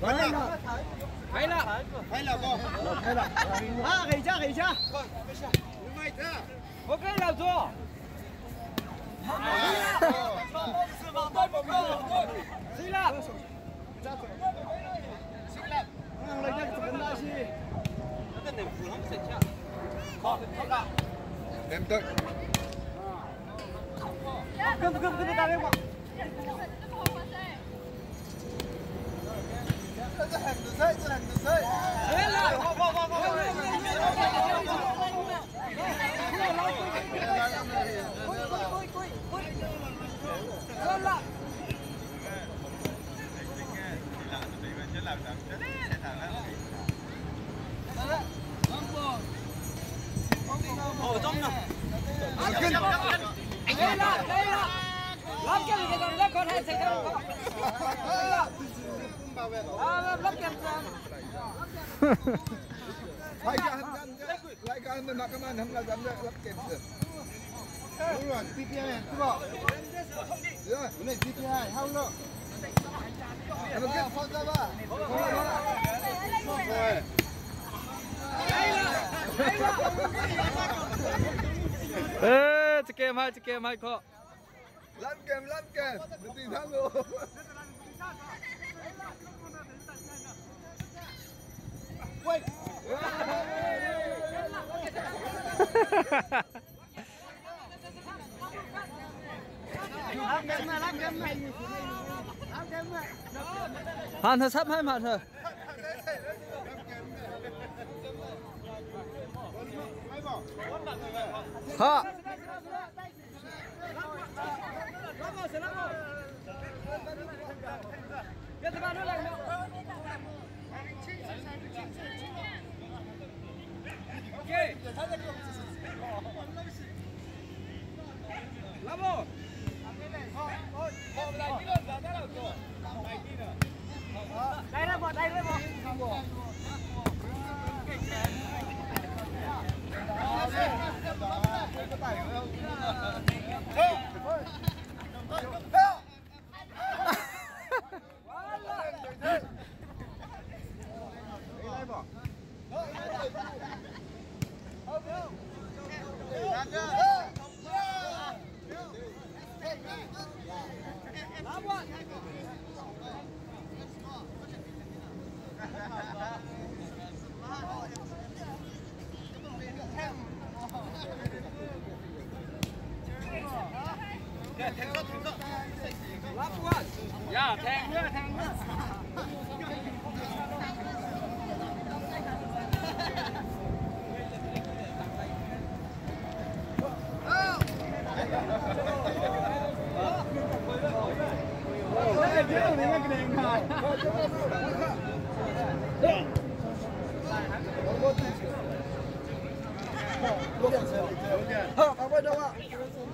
开了，开了不？开了。啊，给下给下。我给老左。谁了？对。跟不跟不跟打电话。 诶，一个歹，一个歹靠。烂剑烂剑，你地摊咯。喂！ Hàn thơ sắp hay mà thơ. Ha.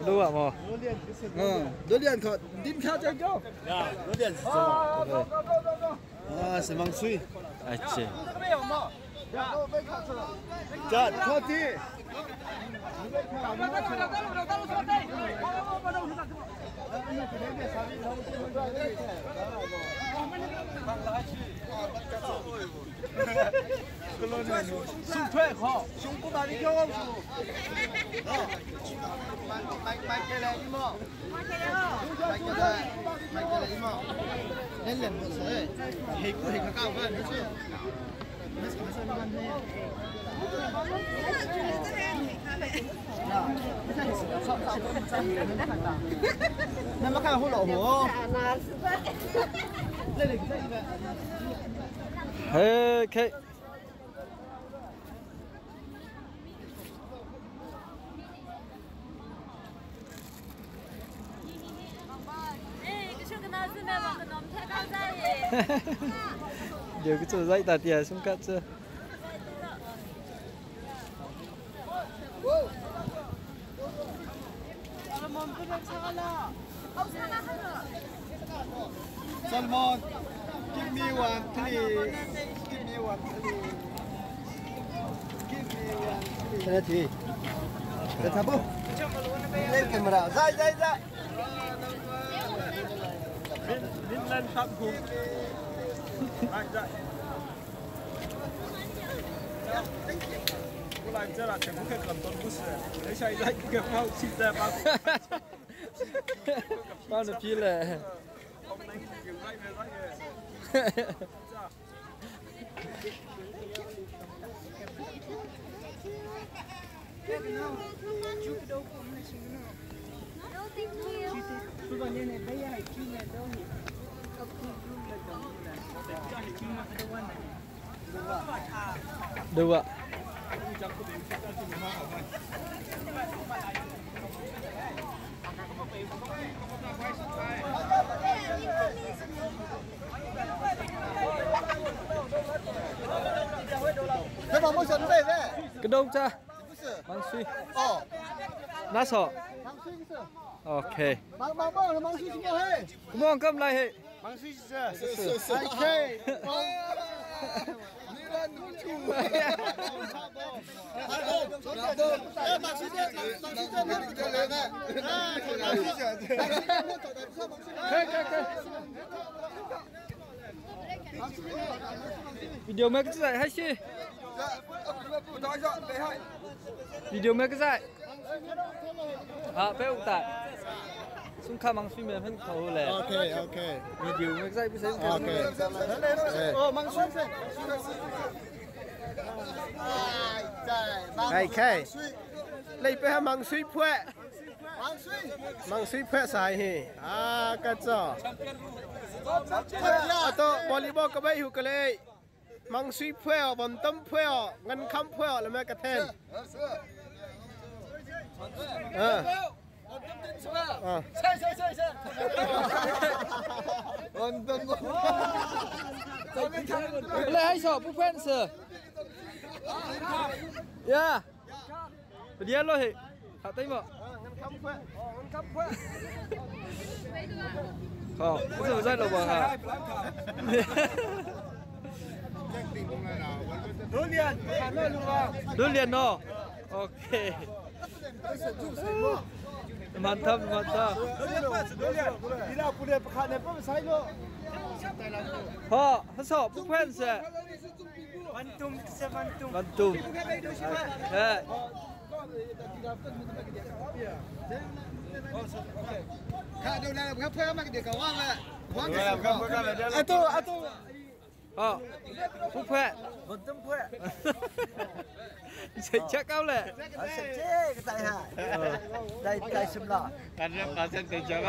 Lưu ạ mò. 榴莲可林卡在高。榴莲是什么？啊，是芒水。哎切。这拖地。胸腿好，胸部把你叫我住。买买给来一毛。买给来，买给来一毛。你两个水，黑骨黑个高饭，你去。那么看虎老虎。 OK。Giờ cái chỗ dạy tà tìa xuống cắt chưa? Salmon, give me one, please. Give me one, please. Give me one, please. Cái này thì, cái tháp không? Lên camera, ra ra ra. 林南山坡。包着皮嘞。Được ạ. Cái đâu cha? Mang suy. Nát sọ. Ok. Come on, come lại hệ. Mang suy Ok. Video mấy cái dạy hay chi? Video mấy cái dạy? À, bé ông tại. Xung kha mang suy mềm hơn thầu lệ. Ok ok. Video mấy cái dạy bây giờ. Ok. Ờ mang suy. Ok. Lấy bé mang suy phuệ. Mang suy phuệ sai hi. À cái chỗ. À tôi volleyball cái bay hụt cái này. Mang suy phuệ, bắn tâm phuệ, ngân khăm phuệ là mấy cái tên. Ờ. Ờ. Lại hay sợ bút phên sờ. Yeah. Đi ăn rồi. Hạ tay mà. Không, cái gì ra đâu mà hả? Đối liền nó. Ok. Mantap, mantap. Họ, hắn sợ bút phên sờ. Mantum, mantum. Mantum. Đấy. Ờ, phúc phệ. Sẽ chắc cao lệ. Sẽ chế cái tai hại. Đây đây xem là. 100% cái tiền.